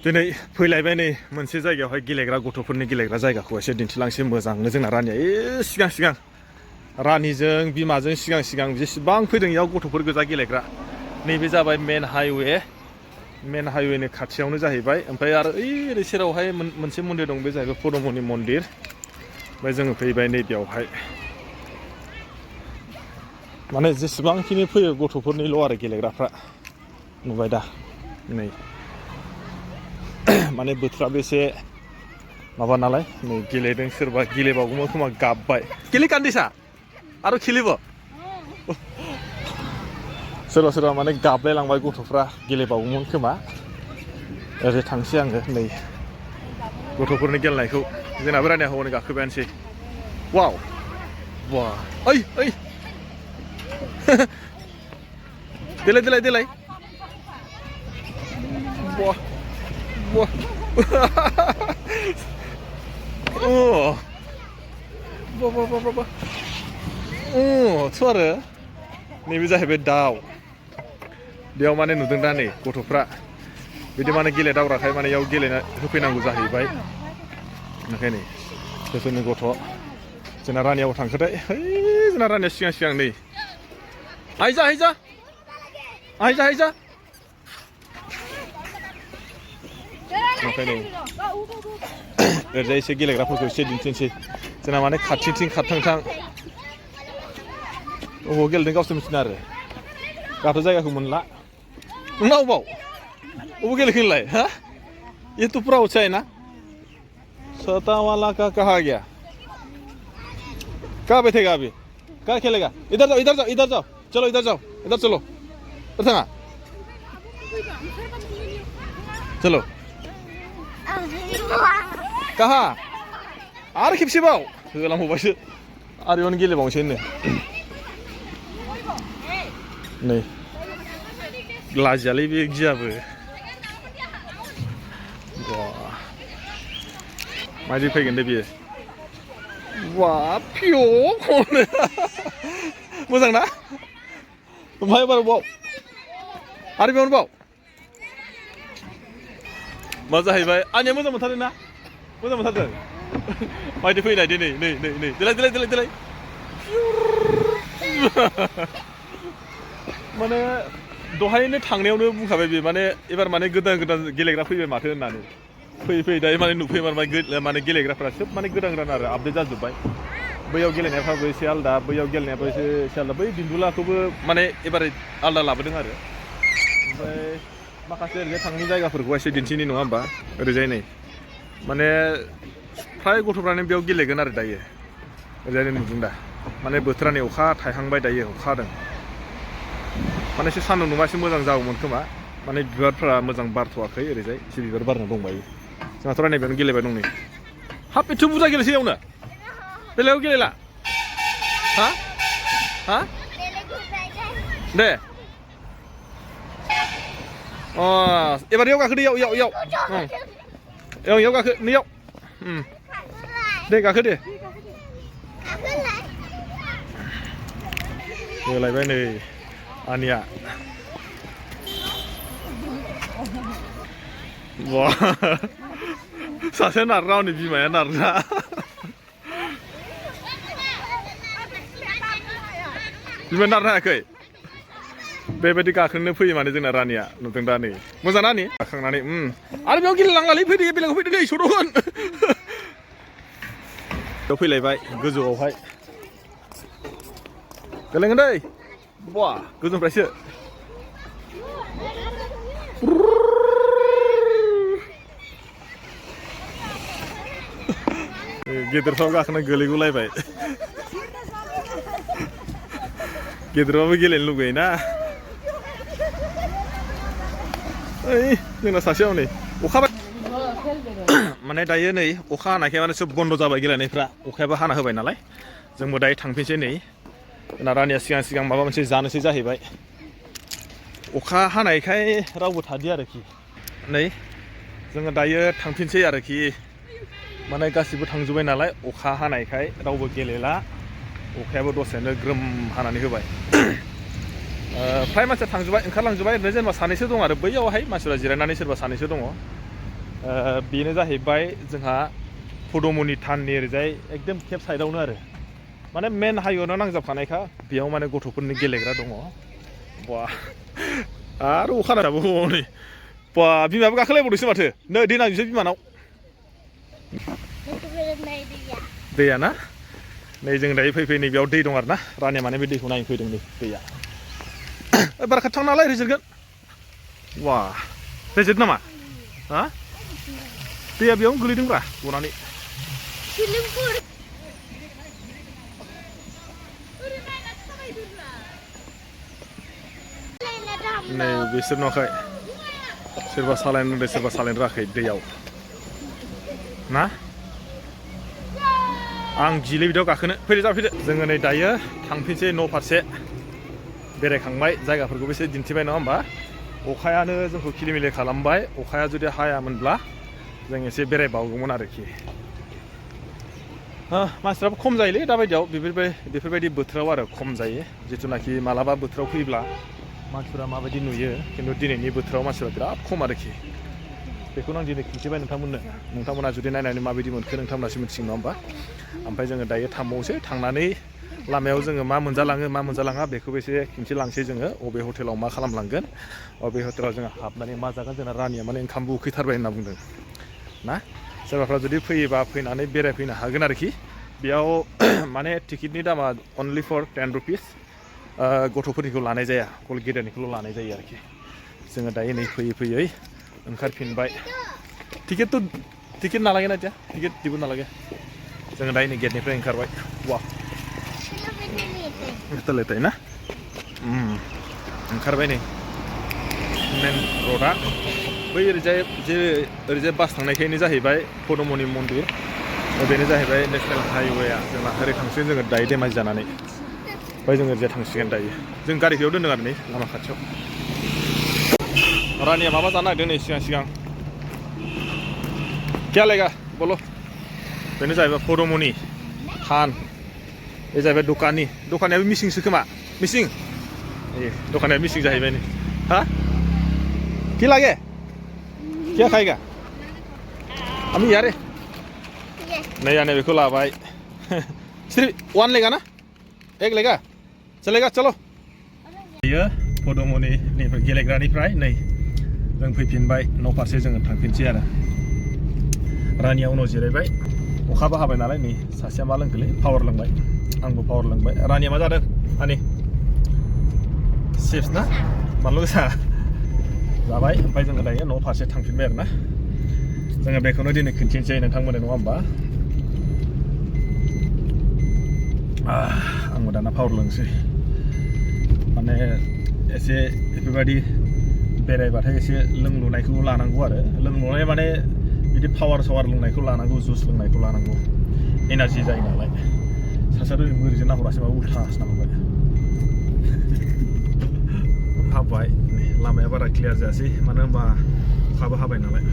दिनै फैलायबाय नै मोनसे जायगायावहाय गेलेग्रा गथ'फोरनि गेलेग्रा जायगाखौ एसे दिन्थिलांसै मोजांनो जोंना रानिया सिगां रानिजों बिमाजों सिगां जेसेबां फैदों इयाव गथ'फोर गोजा गेलेग्रा नैबे जाबाय मेन हाइवेनि खाथियावनो जाहैबाय ओमफ्राय आरो ओरै सेरावहाय मोनसे मन्दिर दं बे जाहैबाय पदमनि मन्दिर ओमफ्राय जोङो फैबाय नैबेयावहाय माने जेसेबांखिनि फैयो गथ'फोरनिल' आरो गेलेग्राफ्रा नुबाय दा नै माने बोथोराबो एसे माबा नालाय नै गेलेदों सोरबा गेलेबावगौमोन खोमा गाबबाय गेलेकान्दिसा आरो खेलिबो सोरबा माने गाबलायलांबाय गथ'फ्रा गेलेबावगौमोन खोमा ओरै थांसै आङो नै गथ'फोरनि गेलेनायखौ जोंनाबो रानिया हौवानि गाखोबायानोसै वाव वा ओइ देलाय Wah. थ' आरो नैबे जाहैबाय दाउ बेयाव माने नुदों दा नै गथ'फ्रा बिदि माने गेलेदावग्राखाय माने इयाव गेलेना होफैनांगौ जाहैबाय ओंखायनो सोरनि गथ' जोंना रानियाव थांखोथाय है जोंना रानिया सिगां नै हायजा ओंखायनो ओरैजाय एसे गेलेग्राफोरखौ एसे दिन्थिनोसै जोंना माने खाथिथिं खारथां अबाव गेलेदों गावसोर मिथिनो आरो दाथ' जायगाखौ मोनला नोंना अबाव गेलेखो नोंलाय हा ये तो पूरा ऊंचा है ना सता वाला का कहा गया कहाँ बैठेगा अभी कहाँ खेलेगा इधर जाओ चलो इधर चलो थाङा चलो कहा आरो खेबसेबाव होलांबावबायसो आरो इयावनो गेलेबावनोसै नै लाजियालै बे गियाबो मायदि फैगोन दे बियो वा पिय मोजां ना ओमफ्राय एबार बाव आरो बेयावनो बाव मा जाहैबाय आंनिया मोजां मोनथारदों ना मोजां मोनथारदों मायदि फैनाय दे नै देलाय माने दहायनो थांनायावनो बुंखाबाय बे माने एबार माने गोदान गेलेग्रा फैबाय माथो होननानै फैयै दायो माने नुफैयो माने गेलेग्राफ्रा सोब माने गोदान आरो आपडेट जाजोब्बाय बैयाव गेलेनायफ्राबो एसे आलदा बैयाव गेलेनायाबो एसे आलदा बै दिन्दुलाखौबो माने एबार आलदा लाबोदों आरो ओमफ्राय माखासे ओरैजाय थांनाय जायगाफोरखौ एसे दिन्थिनि नङा होमबा ओरैजाय नै माने फ्राय गथ'फ्रानो बेयाव गेलेगोन आरो दायो ओरैजाय नुदों दा माने बोथोरानो अखा थाइहांबाय दायो अखा हादों माने एसे सान्दुं दुंबा एसे मोजां जागौमोन खोमा माने बिबारफ्रा मोजां बारथ'वाखै ओरैजाय एसे बिबार बारनो दंबायो जोंहाथ' रायनायबायावनो गेलेबाय दं नै हाब एथ' बुरजा गेलेसै इयावनो बेलायाव गेलेला हा दे एबार इयाव गाखोदो इयाव गाखो नैयाव दे गाखो दे गेलेबाय नै आनिया बा सासे नारना हनै बिमाया नारना बिमाया नारनो हायाखै बेबायदि गाखोनो फैयो माने जोंना रानिया नुदों दा नै मोजां ना नै गाखांनानै आरो बेयाव गेलेलांलालै फैदो बेलेगाव फैदो नै सौदोगोन बेयाव फैलायबाय गोजौआवहाय गेलेगोन दै बा गोजौनिफ्रायसो गेदेरफ्राव गाखोना गोलैगुलायबाय गेदेरबाबो गेलेनो लुगैयोना ओइ जोंना सासेयाव नै अखा माने दायो नै अखा हानायखाय माने सोब बन्द जाबाय गेलेनायफ्रा अखायाबो हाना होबाय नालाय जोंबो दायो थांफिनसै नै जोंना रानिया सिगां माबा मोनसे जानोसै जाहैबाय अखा हानायखाय रावबो थादिया आरोखि नै जोङो दायो थांफिनसै आरोखि माने गासिबो थांजोब्बाय नालाय अखा हानायखाय रावबो गेलेला अखायाबो दसेनो ग्रोम हानानै होबाय फ्राय मानसिया थांजोब्बाय ओंखारलांजोब्बाय ओरैनो जेनेबा सानैसो दं आरो बैयावहाय मानसिफ्रा जिरायनानै सोरबा सानैसो दङ बेनो जाहैबाय जोंहा पदमनि थाननि ओरैजाय एकदम केप साइडआवनो आरो माने मेन हाइवेआवनो नांजाबखानायखा बेयाव माने गथ'फोरनि गेलेग्रा दङ बा आरो अखा हानायाबो हनै बा बिमायाबो गाखोलायबावदोंसो माथो नै दै नांजोबसै बिमानाव दैया ना नै जों दायो फैफै नैबेयाव दै दं आरो ना रानिया माने बे दैखौ नायनो फैदों नै दैया बारा खाथि थांनो नालाय रेजेटगोन वा रेजेट नामा हा दैया बेयावनो गोलैदोंब्रा गनानै नै बिसोर नुवाखै सोरबा सालायनो रोंदों सोरबा सालायनो रोङाखै दैयाव ना आं गिलै बिदियाव गाखोनो फैदो जाफैदो जोङो नै दायो थांफिनसै न' फारसे बेरायखांबाय जायगाफोरखौबो एसे दिन्थिबाय नङा होमबा अखायानो जोंखौ खिलिमिलि खालामबाय अखाया जुदि हायामोनब्ला जों एसे बेरायबावगौमोन आरोखि मानसिफ्राबो खम जायोलै दाबायदियाव बेफोरबायदि बोथोराव आरो खम जायो जिथुनाखि मालाबा बोथोराव फैब्ला मानसिफोरा माबायदि नुयो खिन्थु दिनैनि बोथोराव मानसिफ्रा बिराद खम आरोखि बेखौनो आं दिनै खिन्थिबाय नोंथांमोना जुदि नायनानै माबायदि मोनखो नोंथांमोनासो मिथिगोन नङा होमबा ओमफ्राय जोङो दायो थांबावनोसै थांनानै लामायाव जोङो मा मोनजालाङो मा मोनजालाङा बेखौबो एसे खिन्थिलांसै जोङो अबे हटेलाव मा खालामलांगोन अबे हटेलाव जोङो हाबनानै मा जागोन जोंना रानिया माने ओंखामबो उखैथारबाय होनना बुंदों ना सोरबाफ्रा जुदि फैयोबा फैनानै बेरायफैनो हागोन आरोखि बेयाव माने टिकेटनि दामा अनलि फर 10 रुपिस गथ'फोरनिखौ लानाय जाया गल गेदेरनिखौल' लानाय जायो आरोखि जोङो दायो नै फैयै ओंखारफिनबाय टिकेट नालागे ना टिकेट दिबो नालागे जोङो दायो नै गेटनिफ्राय ओंखारबाय वा लेथाय ना ओंखारबाय नै मेन रडआ बै ओरैजाय बास थांनायखायनो जाहैबाय पदमनि मन्दिर बेनो जाहैबाय नेसनेल हाइवेआ जोंना ओरै थांसिगोन जोङो दायो धेमाजि जानानै ओमफ्राय जोङो ओरैजाय थांसिगोन दायो जों गारिखौ बेयाव दोनदों आरो नै लामा खाथियाव रानिया माबा जानो नागिरदों नै सिगां क्या लेगा बोलो बेनो जाहैबाय पदमनि थान बे जाहैबाय दखानियाबो मिसिंसो खोमा मिसिं दखानिया मिसिं जाहैबाय नै हा क्या लागे क्या खाएगा আমি यारे नै आने बेखौ लाबाय सिर्फ 1 लेगा ना 1 लेगा चलेगा चलो बेयो पदमनि निफ्राय गेलेग्रानिफ्राय नै जों फैफिनबाय न' फारसे जोङो थांफिनसै आरो रानिया उनाव जिरायबाय अखाबो हाबाय नालाय नै सासेया मा लोंखोलै पावार लोंबाय आंबो पावार लोंबाय रानिया मा जादों आनि चिप्स ना बानलु गोसा जाबाय ओमफ्राय जोङो दायो न' फारसे थांफिनबाय आरो ना जोङो बेखौनो दिनै खिन्थिनोसै नोंथांमोननो नङा होमबा आंबो दाना पावार लोंसै माने एसे बेफोरबायदि बेरायबाथाय एसे लोंलुनायखौ लानांगौ आरो लोंलुनाय माने बिदि पावार सावार लोंनायखौ लानांगौ जुस लोंनायखौ लानांगौ एनार्जि जायो नालाय सासेया ओरैनो बोरैजों नाहरासै माबा उल्थासो नाहरबाय हाबबाय लामाया बारा क्लियार जायासै मानो होनबा अखाबो हाबाय नालाय